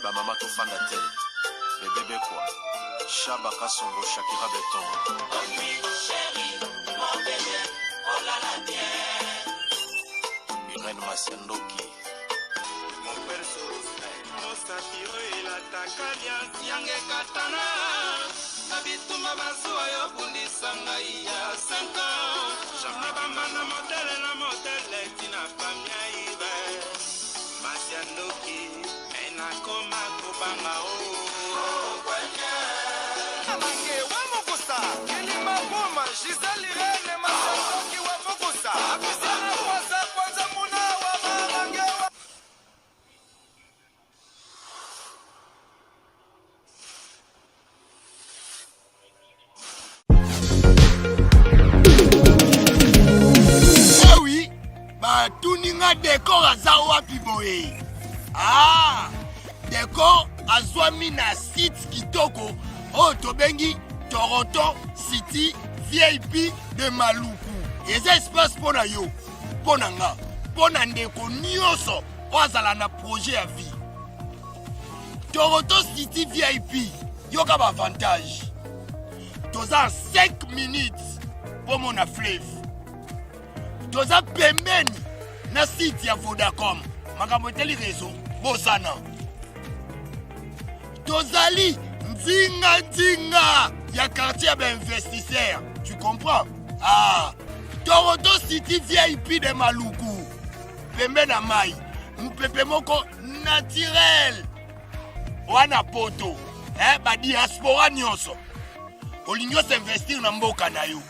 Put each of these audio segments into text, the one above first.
Ba mama tofanda te. Bebe Bekwa, Shaba Kasongo, Shakira Beton. Irène Masiandoki. Mosapi oyo elataka liasi yange ekatana na bitumba bazuwa yo bundisa ngai ya 5 ans na bambanda modele na modele tina famia ibe masi ya ndoki me nakoma kobanga o Amange wa Mukusa, Kilima Buma, Gisèle Irene, Masandoki wa Mukusa, Apisiana Kwanza Kwanza Muna wa Mamange wa Eh oui, batuni nga decor aza wapi boye? Ah, decor azwami na site kitoko oyo tobengi Toronto City VIP de Maluku. Eza espace mpo na yo, mpo na nga, mpo na ndeko nyonso oyo azala na projet ya vie. Toronto City VIP, yoka ba avantage. Toza 5 minutes mpo mona fleuve. Toza pembeni na site ya Vodacom. Makambo etali réseau, bosana. Tozali nzinga nzinga ya quartier ya ba investisseurs. Tu comprends? Ah, Toronto City VIP de Maluku. Pembe na mai, mupepe moko naturel wana poto eh, ba diaspora nyonso olingi osinvestir na mboka na yo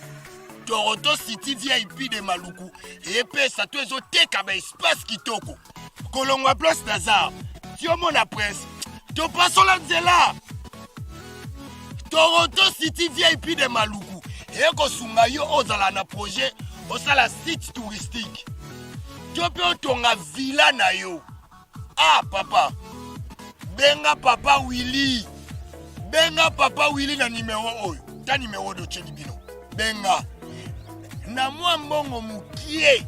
toronto city vip de maluku epesa to ezoteka ba espace kitoko kolongwa place nazar tiomona prince topasola nzela toronto city vip de maluku ekosunga yo ozala na projet osala site touristique to mpe otonga villa na yo ah papa benga papa willy benga papa willy na nimero oyo ta nimero oyo totyeli bino benga na mwa mbongo mokie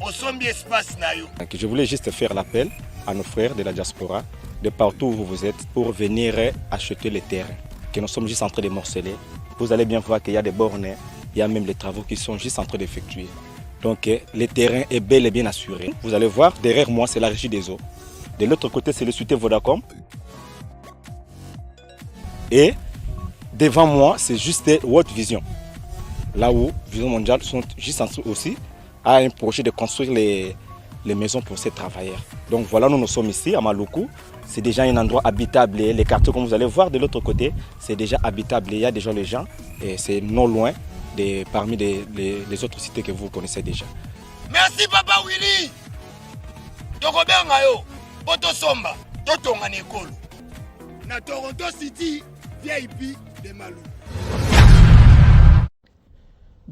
osombi espace na yo. Je voulais juste faire l'appel à nos frères de la diaspora, de partout où vous êtes, pour venir acheter les terrains que nous sommes juste en train de morceler. Vous allez bien voir qu'il y a des bornes, il y a même les travaux qui sont juste en train d'effectuer. Donc le terrain est bel et bien assuré. Vous allez voir, derrière moi, c'est la régie des eaux. De l'autre côté, c'est le cité Vodacom. Et devant moi, c'est juste World Vision. Là où Vision Mondiale sont juste en dessous aussi à un projet de construire les, les maisons pour ces travailleurs. Donc voilà, nous nous sommes ici à Maluku. C'est déjà un endroit habitable. Les quartiers, comme vous allez voir de l'autre côté, c'est déjà habitable. Il y a déjà les gens et c'est non loin de, parmi les, les, les autres cités que vous connaissez déjà. Merci Papa Willy. Tokobenga yo po tosomba totonga na ekolo na Toronto City VIP de Maluku.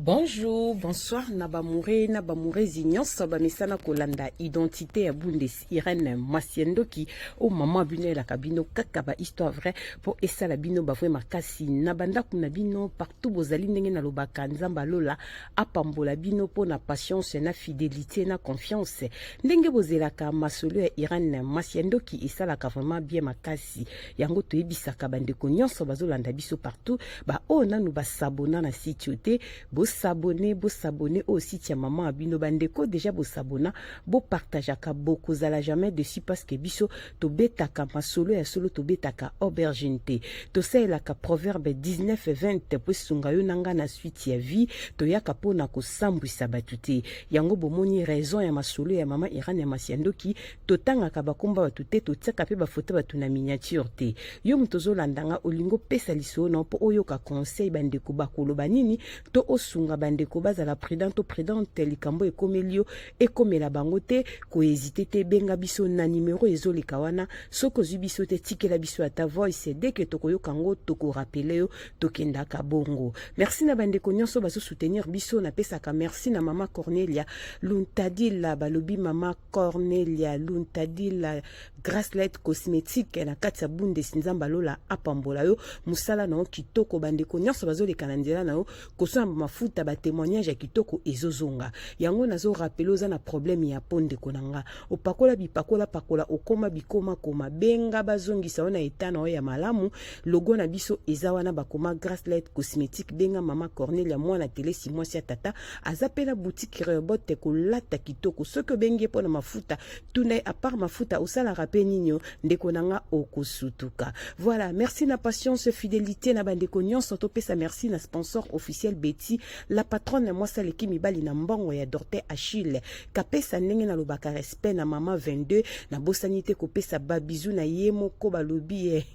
Bonjour, bonsoir na bamoure na bamourezi nyonso bamesana kolanda identité ya Bundes Irène Masiendoki o mama bino elaka bino kaka ba histoire vraie po esala bino ba vrai makasi na bandako na bino partout bozali ndenge nalobaka Nzambe alola apambola bino po na patience na fidelité na confiance ndenge bozelaka masolo ya Irène Masiendoki esalaka vraiment bien makasi yango toyebisaka bandeko nyonso bazolanda biso partout baoyo nanu basabona na site oyo te bosabone bosabone oyo site ya mama ya bino bandeko deja bosabona bopartageaka bokozala jamais dessus parce que biso tobetaka masolo ya solo tobetaka aubergine te tosalelaka proverbe 19 20 po esunga yo na nga na suite ya vie toyaka mpona kosambwisa bato te yango bomoni raison ya masolo ya mama Irene ya Masiandoki totangaka bakomba bato te totiaka mpe bafoto bato na miniature te yo moto ozolanda nga olingi opesa lisolo na mpo oyoka conseil bandeko bakoloba nini to osunga bandeko bazala prudent to prudente likambo ekomeli yo ekomela bango te kohésite te benga biso na nimero ezoleka wana soki ozwi biso te tikela biso ata voice dès que tokoyoka yango tokorapele yo tokendaka bongo merci na bandeko nyonso bazosoutenir biso napesaka merci na mama cornelia luntadila balobi mama Cornelia Luntadila Gracelet Cosmétique na kati ya Bundes Nzambe alola apambola yo mosala na yo kitoko bandeko nyonso bazoleka na nzela na yo kosomba mafuta. mafuta, ba témoignage ya kitoko ezozonga. Yango nazo rappeler, oza na problème ya peau, ndeko na nga, opakola bipakola pakola, okoma bikomakoma, benga bazongisa yo na eta na yo ya malamu. Logo na biso eza wana, bakoma Grace Light Cosmétique. Benga mama Cornelia, mwana telesi, mwasi ya tata, aza mpe na boutique Rehoboth. Kolata kitoko. Soki obengi ye mpo na mafuta, tuna ye: à part mafuta, osalaka mpe nini? Ndeko na nga, okosutuka. Voilà, merci na patience, fidélité na bandeko nyonso. Topesa merci na sponsor officiel Betty la patronne, mwasi aleki mibali na mbongo, ya Dorte Achille Kapesa. Ndenge nalobaka, respect na mama 22. Nabosani te kopesa babizu na ye moko, balobi ye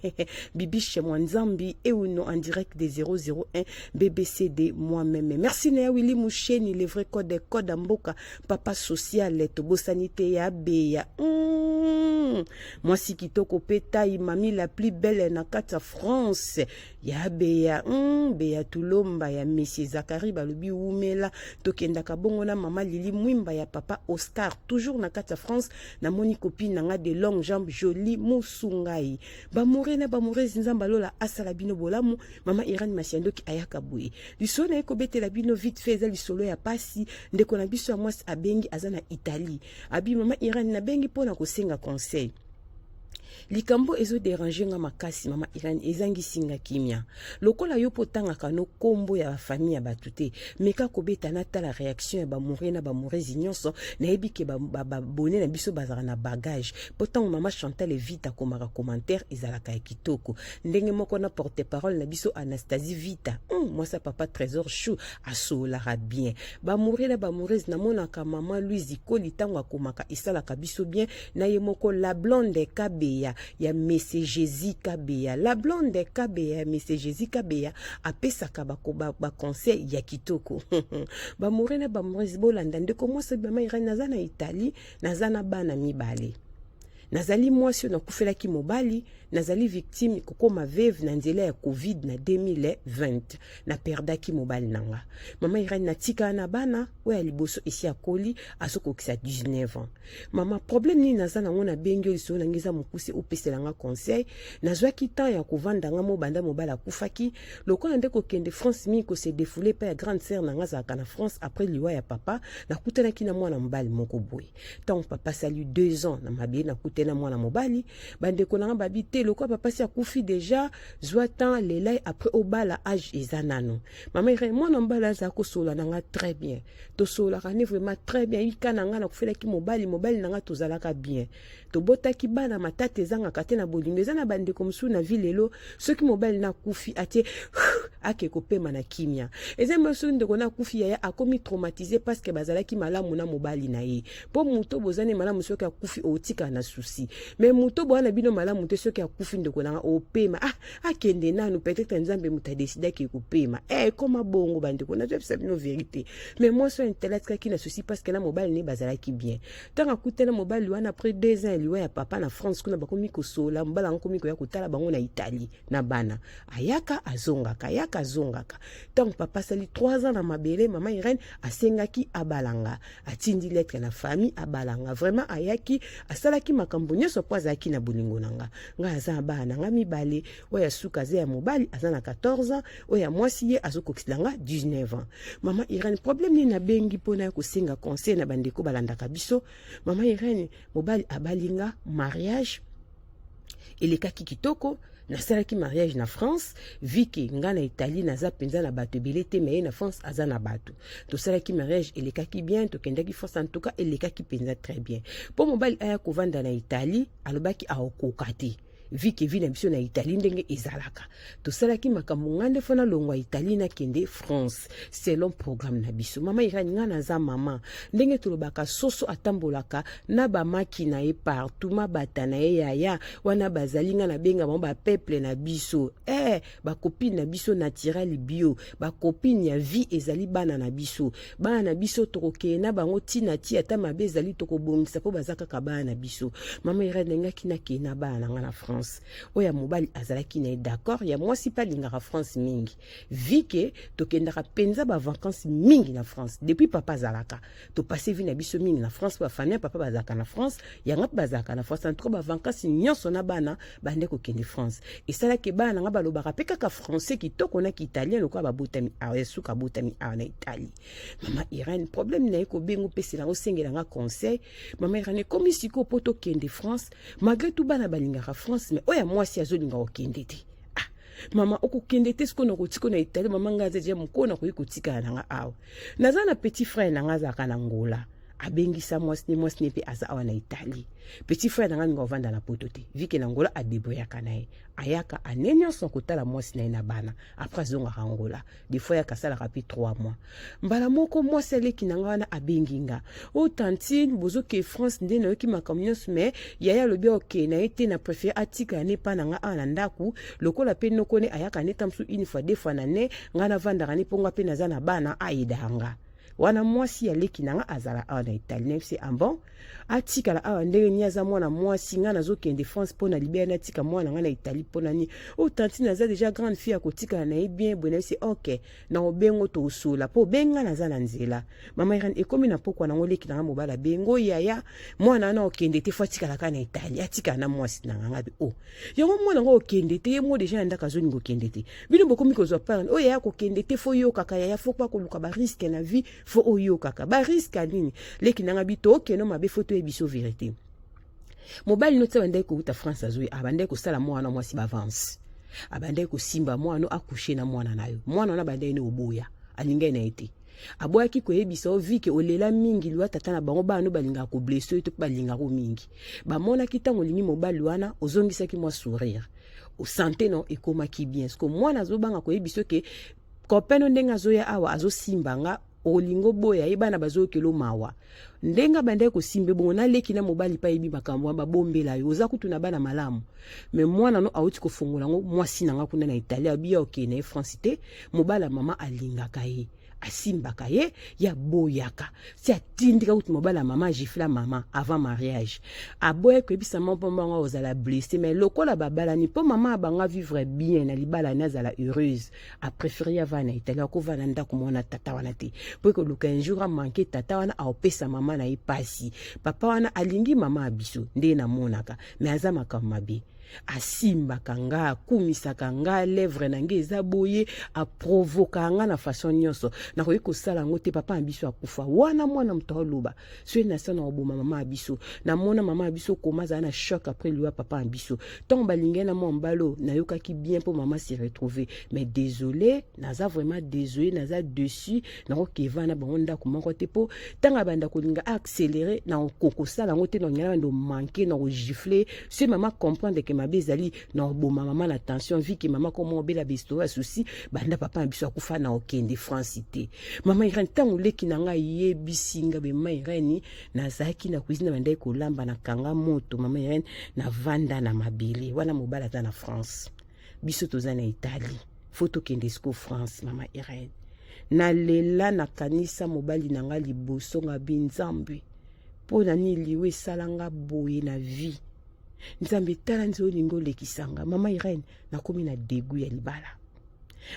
Bibishe Mwanzambi euno en direct de 001 BBCD moi-même. Merci na ya Willi Musheni, le vrai code code ya mboka, papa social. Tobosani te ya Beya, mwasi kitoko mpe tai, mami la plus belle na kati ya France, ya Beya, Beya Tulomba ya Monsieur Zakari, balobi wumela. Tokendaka bongo na mama Lili Mwimba ya papa Oscar, toujours na kati ya France. Namoni copine na nga de longue jambe, Jolie Musungai. Bamoure na bamourese, Nzambe alola asala bino bolamu. Mama Irane Masiandoki ayaka boye, lisolo na ye kobetela bino vite fait, eza lisolo ya pasi. Ndeko na biso ya mwasi abengi, aza na Italie. Abi: "Mama Irane, nabengi mpona kosenga conseil. Likambo ezoderange nga makasi, mama Irene, ezangisi nga kimia. Lokola yo mpo otangaka no nkombo ya bafamille ya bato te, meka kobeta, natala réaction ya bamoure na bamourezi nyonso. Nayebi ke babone na biso bazalaka na bagage, mpo ntango mama Chantal Evita akomaka commentaire, ezalaka ya kitoko. Ndenge moko na porte parole na biso Anastasie Vita, mwasi ya papa Trésor Chou, asololaka bien. Bamoure na bamourezi, namonaka mama Louise Ikoli, ntango akomaka esalaka biso bien. Na ye moko la blonde Kabeya ya Mese Jésus Kabeya, la blonde Kabeya ya Mese Jésus Kabeya, apesaka baconseil ba ya kitoko. Bamoure na bamourezi, bolanda ndeko mwasi: mama Irene, naza na Italie, naza na bana mibale, nazali mwasi oyo nakufelaki mobali, nazali victime kokóma veuve na nzela ya Covid na 2020. Naperdaki mobali na nga. Mama Irene, natikala na bana. Oyo ya liboso esi akoli, azokokisa 19 ans. Mama, problème nini naza nango? Nabengi oyo, lisolo nange eza mokuse, opesela nga conseil. Nazwaki temps ya kovanda nga mobanda mobali akufaki, lokola nde kokende France mingi, kose défouler epai ya grande sœur na nga azalaka na France. Après liwa ya papa, nakutanaki na mwana mobali moko boye. Ntango papa asali 2 ans na mabele, nakutani na mwana mobali. Bandeko na nga babi te, lokola papa si akufi déjà, zwa temps, lela, après obala, âge eza nano. Mama Irene, mwana mobali azala kosola na nga très bien, tosololaka ne vraiment très bien. Ika na nga nakufelaki mobali, mobali na nga tozalaka bien, tobotaki bana, matata ezangaka te na bolingo. Eza na bandeko mosusu na vie lelo, soki mobali nakufi, atie ake kopema na kimia. Eza mo soki ndeko nakufi, yaya akomi traumatisé parce que bazalaki malamu na mobali na ye. Mpo moto bozani malamu, soki akufi, otikala na souci. Mais moto boya na bino malamu te, soki akufi, ndeko nanga, opema, ah, akende nanu, peut-être Nzambe moto adesidaki kopema. Ekoma bongo, bandeko, nazoyebisa bino vérité. Mais mwasi oyo intele atikaki na souci parce que na mobali ne bazalaki bien. Ntango akutana mobali wana après 2 ans ya liwa ya papa na France kuna, bakomi kosola. Mobali yango komi koya kotala bango na Italie na bana, ayaka azongaka, ayaka azongaka. Ntango papa asali 3 ans na mabele, mama Irene, asengaki abalanga, atindi lettre na famille, abalanga. Vraiment ayaki, asalaki makambo nyonso mpo azalaki na bolingo na nga. Ngai aza na bana na nga mibale. Oyo ya suka aza ya mobali, aza na 14 ans. Oyo ya mwasi, ye azokokisela nga 19 ans. Mama Irene, problème nini nabengi mpona ya kosenga conseil na bandeko balandaka biso? Mama Irene, mobali abali nga, mariage elekaki kitoko, nasalaki mariage na France. Vu que nga na Italie naza mpenza na bato ebele te, mais ye na France aza na bato. Tosalaki mariage, elekaki bien, tokendaki France, en tout cas elekaki mpenza très bien. Mpo mobali aya kovanda na Italie, alobaki aokoka te, vu que vie na biso na Italie ndenge ezalaka. Tosalaki makambo, nga nde fo nalongwa Italie, nakende France selon programme na biso. Mama Irani, nga naza mama, ndenge tolobaka, soso atambolaka na bamaki na ye partout, mabata na ye yaya wana bazali. Nga nabenga bango bapeuple na biso, bacopine na biso naturel bio, bacopine ya vie ezali bana na biso. Bana na biso, tokokende na bango ntina ti ata mabe ezali, tokobongisa, mpo baza kaka bana na biso. Mama Irani, nalingaki nakende na bana na nga na France. France. Oyo ya mobali azalaki na ye d'accord, ya mwasi mpe alingaka France mingi. Vu que tokendaka mpenza bavacances mingi na France depuis papa azalaka, topasse vie na biso mingi na France. Bafamille ya papa bazalaka na France, yanga mpe bazalaka na France. En tout cas, bavacances nyonso na bana bande kokende France. Esalaki bana na nga balobaka mpe kaka français kitoko na kiitalien, lokola babotami awa, ya suka abotami awa na Italie. Mama Irene, problème na ye kobenga, opesela, osengela nga conseil. Mama Irene, ekomi sikoyo mpo tokende France. Malgré tout, bana balingaka France, mais oyo ya mwasi azolinga kokende te. Ah mama, okokende te sikoyo, nakotika na Italie. Mama, ngai aza deja mokolo, nakoki kotikala na nga awa. Naza na petit frère na nga azalaka na Ngola, abengisa mwasi ne, mwasi ne mpe aza awa na Italie. Petit frère na nga alinga kovanda na Poto te, vu que na Ngola adébrouillaka na ye, ayaka ane nyonso kotala mwasi na ye na bana, après azongaka Ngola. Des fois ayaka, asalaka mpe 3 mois. Mbala moko mwasi aleki na nga wana abengi nga: "O tantine, bozoke France nde nayoki makambo nyonso, mais yaya alobi oke na ye te, na préféré atikala ne epa na nga awa na ndako, lokola mpe noko ne ayaka neta mosusu une fois, deux fois na ne, ngai navandaka ne mpo nga mpe naza na bana, ayedaka nga." Wana mwasi ya leki na nga azala awa na Italie. Nayebisi: "Ah bon, atikala awa ndenge nini? Aza mwana mwasi, ngai nazokende France mpo na libela, natika mwana ngai na Italie mpo na nini?" "O tantine, aza déjà grande fille, akotikala na ye bien boye." Nayebisi: "Ok, na obengo, tosola mpo obenga, naza na nzela." Mama Irene, ekomi na pokwa nango, leki na nga mobali abengo: "Yaya, mwana wana okende te, faut atikala kaka na Italie, atikala na mwasi na nga." Ngabi: "O yango mwana ngo okende te, ye mo déjà na ndako azolinga okende te, bino bokomi kozwa part. Oyo yaya kokende te, faut yokaka yaya, faut pa koluka barisques na vie, faut oyokaka barisques ya nini?" Leki na nga bi: "Tookende mabe, faut toyebi biso vérité. Mobali no ti abandaki kouta France, azwi, abandaki kosala mwana mwasi baavance, abandaki kosimba mwana, acoucher na mwana na yo. Mwana wana abandaki ne oboya, alingai na ye te, aboyaki koyebisa yo. Vu que olela mingi liwa tata na bango, bana no balingaka koblesser yo to mpe balingako mingi. Bamonaki ntango olingi mobali wana, ozongisaki mwa sourire, santé no ekomaki bien. Parce que mwana azobanga koyebisa yo que copain no ndenge azoya awa azosimba nga, olingi oboya ye, bana bazoyokela mawa ndenge abandaki kosimba ebongo. Naleki na mobali mpe ayebi makambo wana, babombela yo, oza kutu na bana malamu, mais mwana no awuti kofongola yango. Mwasi na nga kuna na Italie abiya okende na ye France te. Mobali ya mama alingaka ye, asimbaka ye, ye aboyaka si atindika kutu mobali ya mama agifla mama avant mariage. Aboya koyebisa mama mpo bango ozala blessé. Mais lokola babalani, mpo mama abanga vivre bien na libala ne, azala heureuse, apréféré avanda na Italie. Akovanda ndako mwana tata wana te, mpo ekoluka un jour amanke tata wana, aopesa mama na ye pasi. Papa wana alingi mama ya biso nde namonaka, mais aza makambo mabe, asimbaka nga, akumisaka nga, lèvre na ngai eza boye, aprovokaka nga na façon nyonso. Nakoki kosala yango te. Papa na biso akufa wana, mwana moto aloba soki na sa na koboma mama ya biso. Namona mama ya biso koma azala na choc après liwa papa na biso. Ntango balingai na mwa mbalo, nayokaki bien mpo mama se retrouver. Mais désolé, naza vraiment désolé, naza dessus. Nakokeva na bango ndako moko te, mpo ntango abanda kolinga accélérer, nakokosala yango te. Nakolinga bando manke na kogifler. Soki mama comprendre que mabe ezali na koboma mama na tension, vu que mama koma obela besto ya susi banda papa na biso akufa, na okende France te." Mama Irene, ntango leki na ngai ayebisi nga be, mama Irene, nazalaki na cuisine, bandaki kolamba, nakanga moto. Mama Irene, navanda na mabele wana, mobali aza na France, biso toza na Italie, faut tokende siko France. Mama Irene, nalela, nakanisa mobali na nga liboso, nga bi: "Nzambe, mpo na nini liwa esalanga boye na vie? Nzambe, tala nzela olingi olekisanga." Mama Irene, nakomi na dégoût ya libala.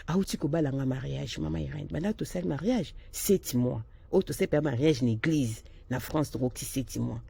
Awuti kobalanga mariage, mama Irene, banda tosali mariage 7 mois, oyo tosali mpe mariage na église na France, tokoki 7 mois.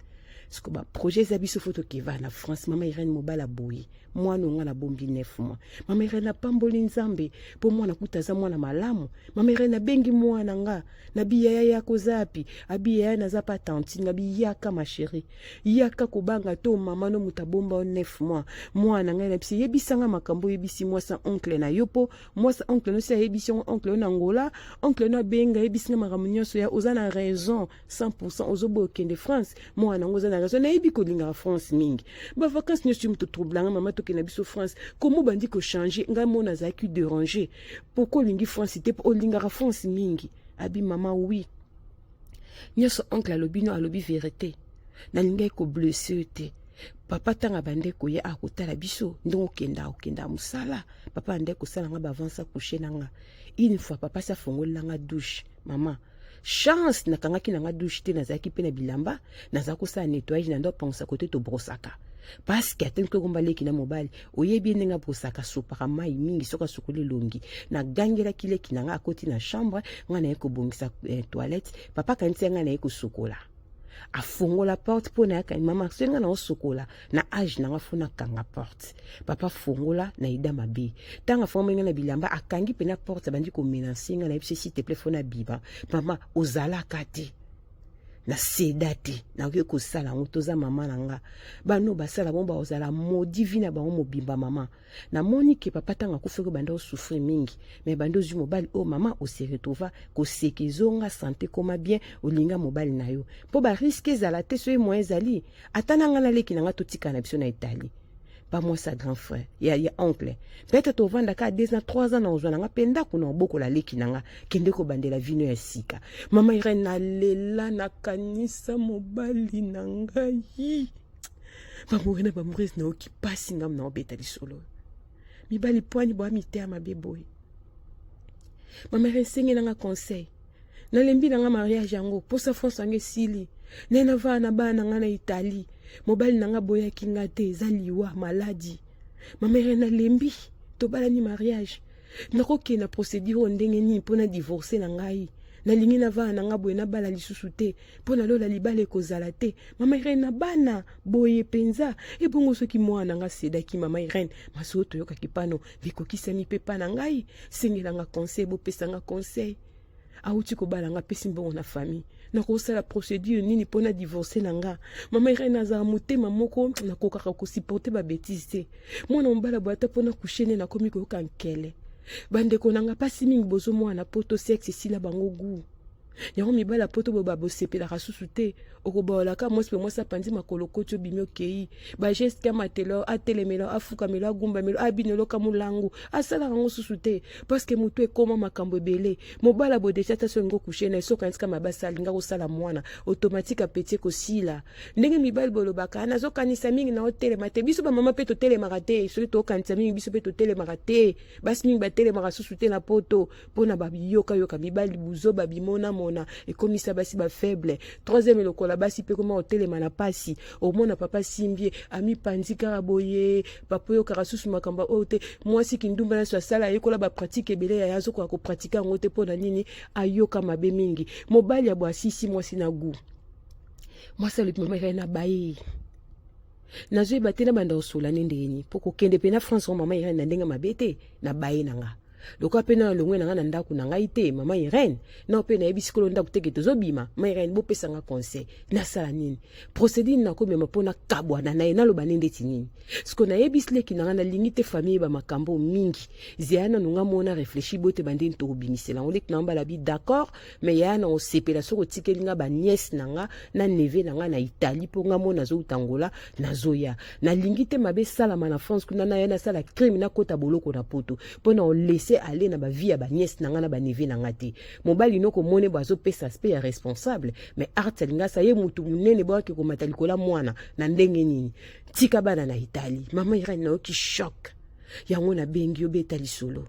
Siko baprojet eza biso, faut tokeva na France. Mama Irene, mobali aboye mwana onga, nabombi 9 mois. Mama Irene, apamboli Nzambe mpo mwana kuta aza mwana malamu. Mama Irene, abengi mwana nga, nabi: "Yaya, yaka, oza api?" Abi: "Yaya, naza pa tantine." Ngabi: "Yaka ma chérie, yaka, kobanga to mama no moto abomba o 9 mois." Mwana ngai nabisi: "Yebisanga makambo oyebisi mwasa oncle na yo, mpo mwasa oncle no si ayebisi yango oncle yo na Ngola. Oncle no abenga, ayebisinga makambo nyonso. Ya oza na raison 100, ozoboya okende France. Mwana yango oza na raison, nayebi kolingaka France mingi, bavacances nyonso yo moto troublanga. Mama, tokende biso France. Komo bandi kochanger? Ngai mona azalaki déranger. Pourquoi olingi France te, mpo olingaka France mingi?" Abi: "Mama, oui, nyonso oncle alobi no, alobi vérité. Nalingaki koblesser yo te. Papa ntango abande koya akotala biso, ndenge okenda okenda mosala, papa ande kosala nga baavance, acoucher na nga. Une fois papa si afongoli nga douche, mama, chance nakangaki na nga douche te, nazalaki mpe na bilamba, nazala kosala nettoyage na ndo apangusa kote tobrosaka. Parce que atemi kokomba leki na mobali, oyebi ye ndenge abosaka, asopaka mai mingi soki asokoli elongi. Nagangelaki leki na ngai, akoti na chambre, ngai naye kobongisa toilette. Papa akanisi ngai naye kosokola, afongola porte mpo nayaka. Mama, soki ngai naosokola na age na nga, fo nakanga porte. Papa fongola na ida mabe. Ntango afongola ngai na bilamba, akangi mpena porte, abandi komenacer ngai. Nayebi se, s'il te plaît, fo nabima. Mama, ozalaka te na seda te, nakoki kosala yango. Toza mama na nga, bano basala bango bakozala modi vie na bango mobimba. Mama, namoni ke papa ntango akufaki, banda osouffrir mingi, mais banda ozwi mobali oyo, mama, ose retrouva koseka, ezonga santé, koma bien, olinga mobali na yo, mpo barisque ezala te. Soki moyen ezali, ata na ngai naleki na ngai, totika na biso na Italie, pa mwasi ya grand frère ya oncle. Peut-être tovandaka 2 ans, 3 ans, na ozwa na nga mpe ndako na obokola leki na nga. Kende kobandela vino ya sika. Mama Irene, nalela, nakanisa mobali na ngai. Bamore na bamorese, nayoki mpasi. Ngamu na obeta lisolo, mibali pwani boya miteya mabe boye. Mama Irene, senge nanga conseil. Nalembi nanga mariage yango, mposa France yango esili. Nde navaa na bana na ngai na Italie. Mobali na nga boyaki nga te, eza liwa maladi. Mama Irene, nalembi, tobalani mariage. Nakokende na procédure oyo ndenge nini mpo na divorce na ngai? Nalingi navaa na nga boye, nabala lisusu te, mpo nalola libala ekozala te. Mama Irene, na bana boye mpenza, ebongo soki mwana nga asedaki? Mama Irene, masolo toyokaki pano bikokisami mpe pa na ngai. Sengelanga conseil, bopesanga conseil. Awuti kobala nga, apesi mbongo na famille. Nakosala procédure nini mpo na divorce na nga? Mama Irene, azala motema moko, nakokaka kosupporter babêtises te. Mwana mobala boye, ata mpona coucher nde nakomi koyoka nkele. Bandeko na nga, mpasi mingi bozomwana poto, sexe esila bango gu yango. Mibali ya poto boye babosepelaka susu te. Okobaolaka mwasi mpe mwasi apandi makolo, koti, obimi, okei. Bageste amatelo, atelemelo, afukamelo, agumbamelo, abineloka molangu, asalaka yango susu te, parce que motu ekóma makambo ebele. Mobala boye déjà, ata so olingi ocoucher na ye, soki anisika mabe asalinga kosala mwana, automatique appétit ekosila. Ndenge mibali bolobaka, nazokanisa mingi na otelema te. Biso bamama mpe totelemaka te. Soki tokanisa mingi, biso mpe totelemaka te. Basi mingi batelemaka susu te na poto mpona bayokayoka mibali buzoba, bimonamona ekomisa basi bafaible. Troisième, lokola basi mpe koma kotelema na pasi, omona papa simbie amipandi kaka boye, papa oyokaka susu makambo oyo te. Mwasi kindumba nyonso asala, ayekola bapratique ebele, yaya azokoka kopratiquer yango te. Mpo na nini? Ayoka mabe mingi. Mobali ya bo asisi mwasi na gu. Mwasi alobi: "Mama Irene, na baye, nazoyeba te na banda kosola ne ndenge nini mpo kokende mpe na France." Mama Irene, na ndenge mabe te, na baye na nga lokola mpe na longwe na nga na ndako na ngai te. Mama Irene, na mpe nayebi sikolo ndako teke tozobima. Mama Irene, bopesanga conseil, nasala nini? Procédure nakomema mpo nakabwana na ye, naloba ne ndeti nini? Siko nayebisi leki na nga, nalingi te famille yeba makambo mingi. Zeya nanu nga mona réfléchir boye te, bandeni tokobimisela yango. Leki na nga balabi: "D'accord, mais yaya na osepela soki otikeli nga banièce na nga na neveu na nga na Italie, mpo nga mo nazouta Ngola, nazoya. Nalingi te mabe esalama na France kuna, naya nasala crime, nakota boloko na poto, mpo na olaisser aller na bavie ya banièce na nga na baneveu na nga te." Mobali noko omoni bo azopesa aspect ya responsable, mais art alingi asa ye mutu monene, boyaki komata likolo ya mwana na ndenge nini? Tika bana na Italie. Mama Irene, nayoki choc yango, nabengi yo, beta lisolo,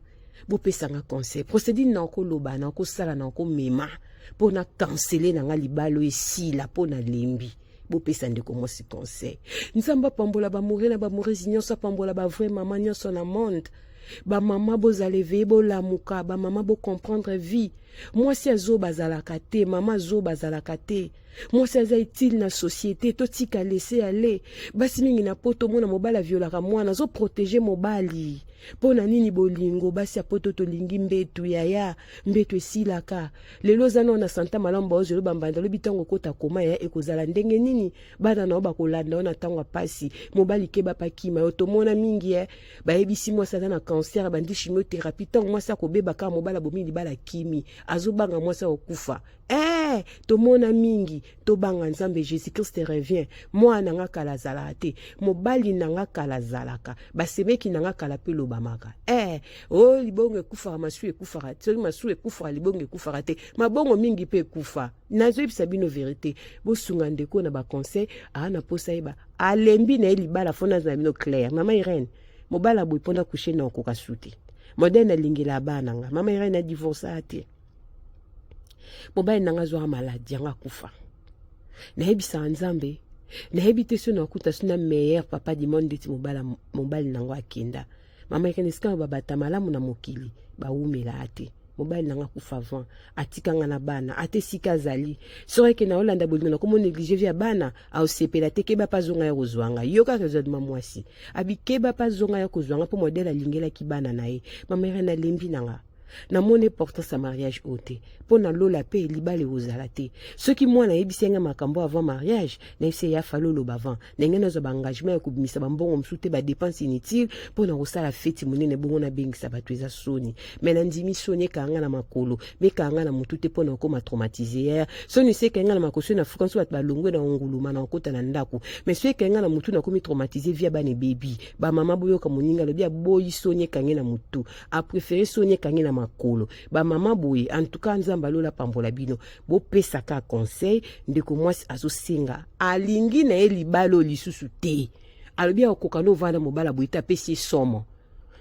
bopesanga conseil. Procédure na koloba, na kosala, na komema mpo na canceler na nga libala oyo esila, mpo na lembi. Bopesa ndeko mwasi conseil. Nzambe apambola bamore na bamoresi nyonso, apambola bavrai mama nyonso na monde. Bamama, bozala éveillé, bolamuka. Bamama, bocomprendre vie. Mwasi azoba azalaka te, mama azoba azalaka te. Mwasi aza utile na société, totika laisser aller. Basi mingi na poto, omona mobali aviolaka mwana, azoprotéger mobali. Mpo na nini? Bolingo. Basi ya poto tolingi mbetu, yaya, mbetu esilaka. Lelo oza nao na santa malamu, baozelo bambanda, lobi ntango okota koma, yaya, ekozala ndenge nini? Bana na yo bakolanda yo na ntango ya pasi. Mobali keba, pakima yo. Tomona mingi e bayebisi mwasi aza na cancer, abandi chimiothérapie. Ntango mwasi akobeba kaka, mobali abomi libala, kimi, azobanga mwasi akokufa. Tomona mingi. Tobanga Nzambe, Jésus Christ revient. Mwana na nga kala azalaka te, mobali na nga kala azalaka, basemeki na nga kala mpe lobamaka. O libongo ekufaka, masu ekufaka. Soki masu ekufaka, libongo ekufaka te. Mabongo mingi mpe ekufa. Nazoyebisa bino vérité. Bosunga ndeko na baconseil, aa na posa yeba, alembi na ye libala. Fo nazala bino clair, mama Irene, mobali aboyi mpona coucher na okoka su te. Modele nalingela bana nga. Mama Irene, adivorsa te. Mobali na nga azwaka maladi yango, akufa. Nayebisaka Nzambe. Nayebi te soki nakuta so na meilleur papa du monde ndeti mobala mobali nango akenda. Mama Irene esika babata malamu na mokili bawumelaa te. Mobali nanga akufa avant atika nga na bana ata esika azali soki eke na olanda bolingo nakomo neglige vie ya bana aosepela te keba pa zonga ya kozwa nga yoka raisonnement mwasi abi keba pa zonga ya kozwa nga mpo modele alingelaki bana na ye. Mama Irene alembi na nga namoni importance ya mariage oyo te mpo na lola mpe libala ekozala te soki mwana ayebisi nga makambo avant mariage nayebisi ye afali oloba avant ndenge nazwa baengagement ya kobimisa bambongo mosusu te badepense inutile mpo na kosala feti monene bongo nabengisa bato eza soni me nandimi soni ekanga na makolo mekanga na motu te mpo na kokoma traumatise yaya soni se ekanga na makolo soki nafuka nso bato balongwe na onguluma na kokota na ndako me soki ekanga na motu nakomi traumatise via bana ebebi bamama boyoka moninga alobi aboyi soni ekange na motu a préféré soni ekangi na makolo ba mama boye en tout cas nzambe alola pambola bino bopesa ka conseil ndeko mwasi azosenga alingi na ye libala oyo lisusu te alobi akokoka no ovanda mobala boye te apesi ye somo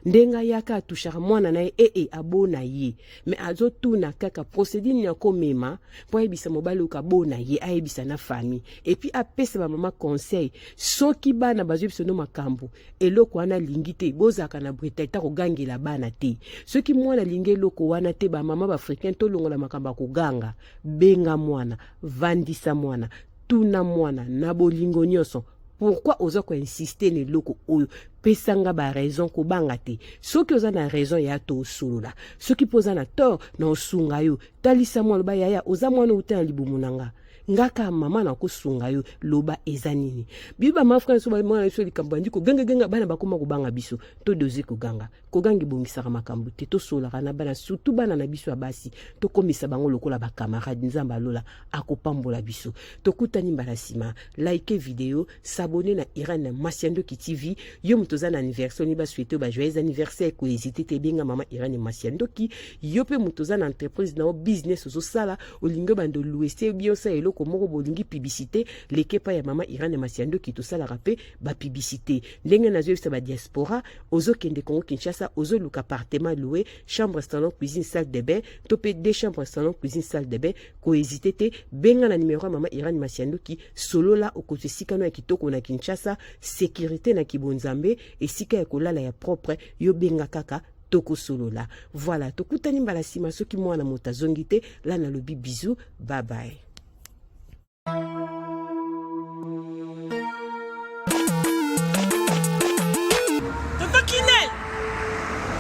ndenge ayaka atushaka mwana na ye ee eh, eh, abona ye me azotuna kaka procédure nini akomema mpo ayebisa mobali oyo kabona ye ayebisa na famille epuis apesa bamama conseil soki bana bazoyebisa no makambo eloko wana alingi te bozalaka na brutalité kogangela bana te soki mwana alingi eloko wana te bamama baafricain tolongola makambo ya koganga benga mwana vandisa mwana tuna mwana na bolingo nyonso pourquoi oza koinsiste na eloko oyo pesa nga baraison kobanga te soki oza na raison ya tosolola soki mpo oza na tort na osunga yo talisa mwana loba yaya oza mwana outa na libumu na nga nga kaka mama nakosunga yo loba eza nini biso bama frère so bamwana biso likambo bandi kogangaganga bana bakoma kobanga biso to doze koganga koganga ebongisaka makambo te tosolaka na bana surtout bana na biso ya basi tokomisa bango lokola bacamarade nzambe alola akopambola biso tokutani mbala nsima like video s'abonner na Irène Masiandoki TV yo moto oza na anniversaire olingi basouhaite yo ba joyeux anniversaire kohésite te ebenga mama Irène Masiandoki yo mpe moto oza na entreprise na yo business ozosala olingi obanda oluese bien osala eloko moko bolingi publicité leke epai ya mama Irène Masiandoki tosalaka mpe bapublicité ndenge nazoyebisa badiaspora ozokende Congo Kinshasa ozoluka appartement loué chambre salon cuisine salle de bain to mpe deux chambres salon cuisine salle de bain kohésite te benga na numero ya mama Irène Masiandoki solola okozwa esika no ya kitoko na Kinshasa sécurité na kibonzambe esika ya kolala ya propre yo benga kaka tokosolola voilà tokutani mbala nsima soki mwana moto azongi te la nalobi bisous bye bye Tonton Kinel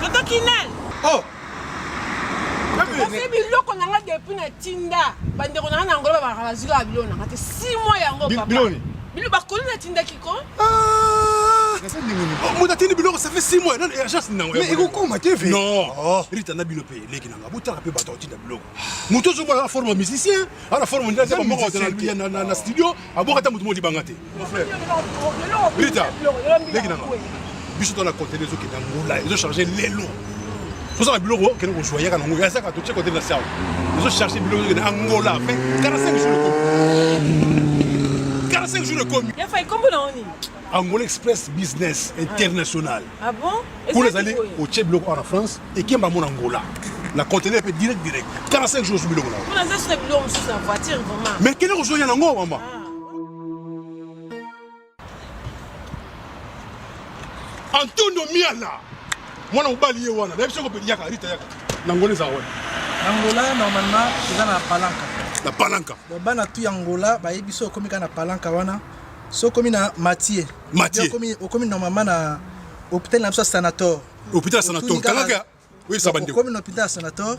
Tonton Kinel Oh Kasi biloko na nga depuis na tinda bandeko na nga na Angola babaka bazwi kaka biloko na nga te 6 mois yango papa Biloko nini? Biloko bakoli natindaki ko Ah moto atindi biloko ça fait 6 mois nani agence nini yango Mais ekokoma te ve. Non Oh. Rita na bino mpe leki na nga botala mpe bato akotinda biloko moto ozomona na forme ya musicien ana forme ndenge ata moko na studio aboka ata moto moko libanga te mon frère Rita leki nanga biso to na conteneur ezokende Angola ezocharge lelo tozala biloko okende kozwa yaka nango yazaka totie conteneur na sawa ezocharge biloko ezokende Angola fait 45 jours ekomi 45 jours ekomi ya fai kombo na oni Angola Express Business International. Ah bon? Kuna ezali otie biloko awa na France ekemba mona Angola. Na conteneur pe direct direct. 45 jours biloko na. Kuna eza suna biloko mosusu na voiture vraiment. Mais kende kozwa ya nango mama. Ah. Antonio Miala mwana mobali ye wana nayebi soko yaka Rita yaka na Angola eza wana. Angola normalement eza na Palanca. Na Palanca. Bana tu ya Angola bayebi so okomi kaka na Palanca wana. So okomi na Mathieu. Mathieu. Okomi okomi normalement na hôpital na biso sanator. Hôpital sanator. Kangaka. Oui, ça bande. Okomi na hôpital sanator.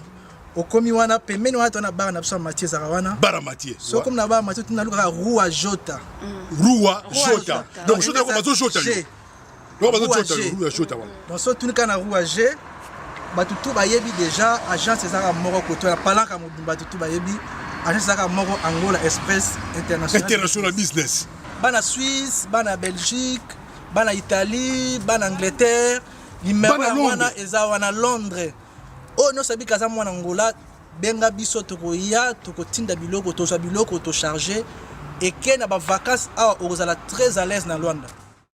Okomi wana pembeni wana tona bar na biso ya Mathieu ezalaka wana. Bar ya Mathieu. So okomi na bar Mathieu tuna lukaka Rua Jota. Rua Jota. Donc Jota ko bazo Jota. Donc bazo Jota Rua Jota wana. Donc so tuni kana Rua G bato tu bayebi déjà agence ezalaka moko koto ya palanka mobimba bato tu bayebi agence ezalaka moko Angola Express International International Business. Bana Suisse, bana Belgique, bana Italie, bana Angleterre, numéro ya wana eza wana Londres. Oyo nyonso abika aza mwana Angola, benga biso tokoya tokotinda biloko tozwa biloko tocharge eke na ba vacances awa okozala très à l'aise na Luanda.